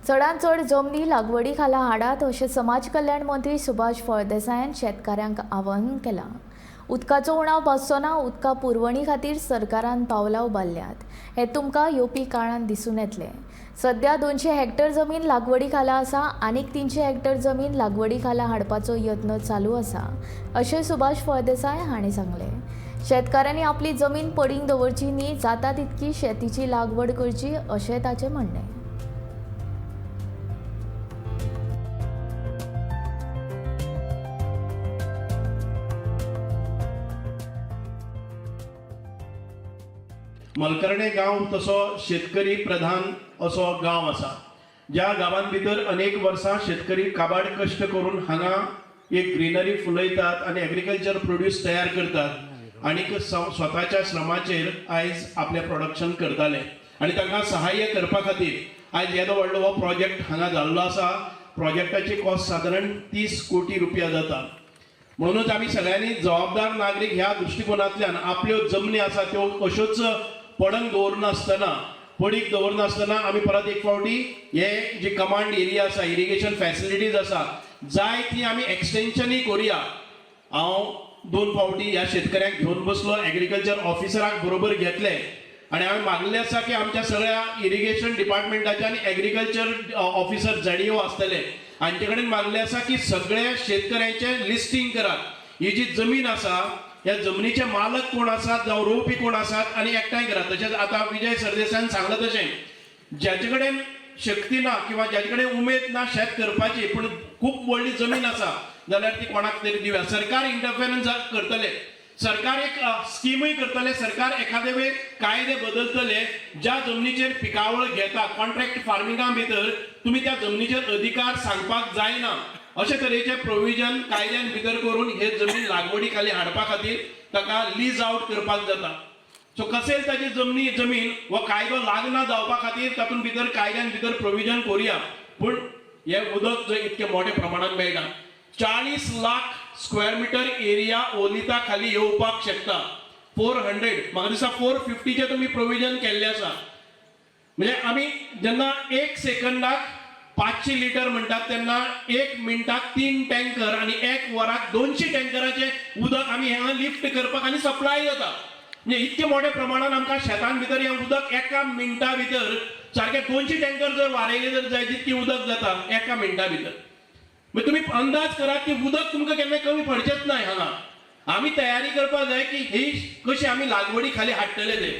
चडांत चड जमनी लागवडी खाला हाडात अशें समाज कल्याण मंत्री सुभाष फळदेसायान शेतकारांक आवाहन केलां. उदकाचो उणाव भासचो ना. उदका पुरवणी खातीर सरकारान पावलां उबारल्यात, हें तुमकां येवपी काळांत दिसून येतलें. सध्या 200 हेक्टर जमीन लागवडी खाला आसा. आनीक 300 हेक्टर जमीन लागवडी खाला हाडपाचो यत्न चालू आसा, अशें सुभाष फळदेसाय हांणी सांगलें. शेतकारांनी आपली जमीन पडींग दवरची न्ही, जाता तितकी शेतीची लागवड करची, अशें ताचें म्हणणें. मलकर्णे गांव तसो शेतकरी प्रधान असो गांव आसा, ज्या गांवान भितर अनेक वर्सां शेतकरी काबाड कश्ट करून हांगा एक ग्रिनरी फुलयतात आनी एग्रीकल्चर प्रोड्यूस तयार करतात आनीक स्वताच्या श्रमाचेर आयज आपलें प्रोडक्शन करताले. आनी तांकां सहाय्य करपा खातीर आयज येदो व्हडलो हो प्रोजेक्ट हांगा जाल्लो आसा. प्रोजेक्टाची कॉस्ट सादारण 30 कोटी रुपया जाता. म्हणूनच आमी सगळ्यांनी जबाबदार नागरीक ह्या दृश्टिकोनांतल्यान आपल्यो जमनी आसा त्यो अश्योच पडंग दवरनासतना, पडीक दवरनासतना आमी परत एक फावटी हे जी कमांड एरिया आसा, इरिगेशन फॅसिलिटीज आसा, जाय ती आमी एक्सटेन्शनूय करुया. हांव दोन फावटी ह्या शेतकऱ्यांक घेवन बसलो, एग्रीकल्चर ऑफिसराक बरोबर घेतले आनी हांवें मागलें आसा की आमच्या सगळ्या इरिगेशन डिपार्टमेंटाचे आनी एग्रीकल्चर ऑफिसर झेडईओ आसतले, हांचे कडेन मागलें आसा की सगळ्या शेतकऱ्यांचें लिस्टींग करात. ही जी जमीन आसा, ह्या जमनीचे मालक कोण आसात जावं रोवपी कोण आसात आनी एकठांय करात. तशेंच आतां विजय सरदेसायान सांगलां तशें, ज्याचे कडेन शक्ती ना किंवा ज्याचे कडेन उमेद ना शेत करपाची, पूण खूब व्हडली जमीन आसा जाल्यार ती कोणाक तरी दिवया. सरकार इंटरफेरन्स करतले, सरकार एक स्किमूय करतले, सरकार एखादे वेळ कायदे बदलतले. ज्या जमनीचेर पिकावळ घेता, कॉन्ट्रॅक्ट फार्मिंगा भितर तुमी त्या जमनीचेर अधिकार सांगपाक जायना, अशे तरेचे प्रोविजन कायद्यान भितर करून हे जमीन लागवडी खाली हाडपा खातीर ताका लीज आउट करपाक जाता. सो कसेल ताची जमीन हो कायदो लागना जावपा खातीर तातूंत भितर कायद्यान भितर प्रोविजन करुया. पूण हे उदक जंय इतके मोठ्या प्रमाणात मेळटा, 40 लाख स्क्वेअर मिटर एरिया ओलिता खाली येवपाक शकता. 400, म्हाका दिसता 450चें तुमी प्रोविजन केल्लें आसा. म्हणजे आमी जेन्ना एक सेकंदाक 500 लिटर म्हणटात, तेन्ना एक मिनटाक तीन टँकर आनी एक वराक 200 टँकराचें उदक आमी हांगा लिफ्ट करपाक आनी सप्लाय जाता. म्हणजे इतके मोठ्या प्रमाणान आमकां शेतान भितर हें उदक एका मिनटा भितर सारकें 200 टँकर जर वारयले जर जाय जितकें उदक जाता एका मिनटा भितर. म्हणजे तुमी अंदाज करा की उदक तुमकां केन्ना कमी पडचेंच ना. हांगा आमी तयारी करपाक जाय की ही कशी आमी लागवडी खाली हाडटले ते.